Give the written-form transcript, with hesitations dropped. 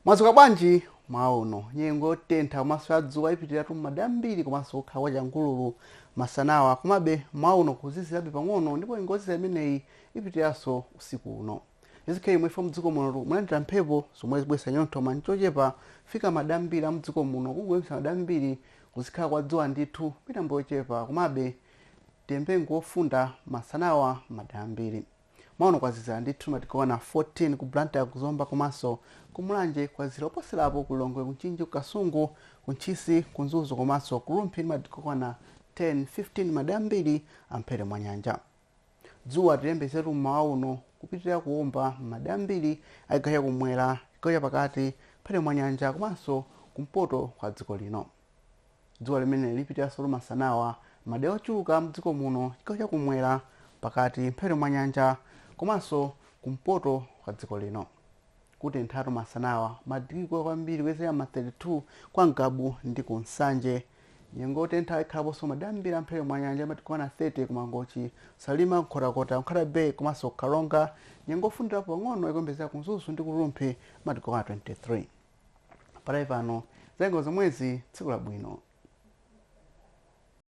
Mwadzuka bwanji mmawa uno? Nyengo yotentha komanso ya dzuwa ipitiratu m'madera ambiri komanso kukhala kwa changululu masanawa. Komabe mmawa uno kuzizirabe pang'ono ndipo nyengo yozizira imeneyi ipitiranso usiku uno. Zikhe imwe ifo mdziko muno mulandira mphepo zomwe zibweretsa nyontho manchochepa fika madera ambiri a mdziko muno kungoyimisa madera ambiri kuzikhala kwa dzuwa ndithu mitambo yochepa, komabe tembengo wofunda masanawa madera ambiri. Mmawa kwazizira ndithu matikuona 14 ku Blantyre, kuzomba komanso ku Mulanje, kwazizira oposerapo ku Lilongwe, ku Mchinji, ku Kasungu, ku Ntchisi, ku Mzuzu komanso ku Rumphi matikuona 10 15 madera ambiri amphepete mwa nyanja. Dzuwa tiliyembekezetu mmawa uno kupitirira kuwomba madera ambiri achigawo kumwera, chigawo chapakati, mphepete mwa nyanja komanso kumpoto kwa dziko lino. Dzuwa limene lipitiranso masanawa madera ochuluka mdziko muno, chigawo chakumwera, pakati, mphepete mwa nyanja komanso kumpoto kwa dziko lino. Kutenthatu masanawa madigiri kwambiri kuyezera ma 32 kwa Ngabu ndi ku Nsanje. Nyengo yotentha ikhalaponso madera ambiri a mphepete mwa nyanja matikwana 30 ku Mangochi, Salima, Nkhotakota, Nkhata Bay komanso Karonga. Nyengo yofundirapo pang'ono ikuyembekezera ku Mzuzu ndi ku Rumphi matikwana 23. Pakali pano zanyengo zomwezi, tsiku labwino.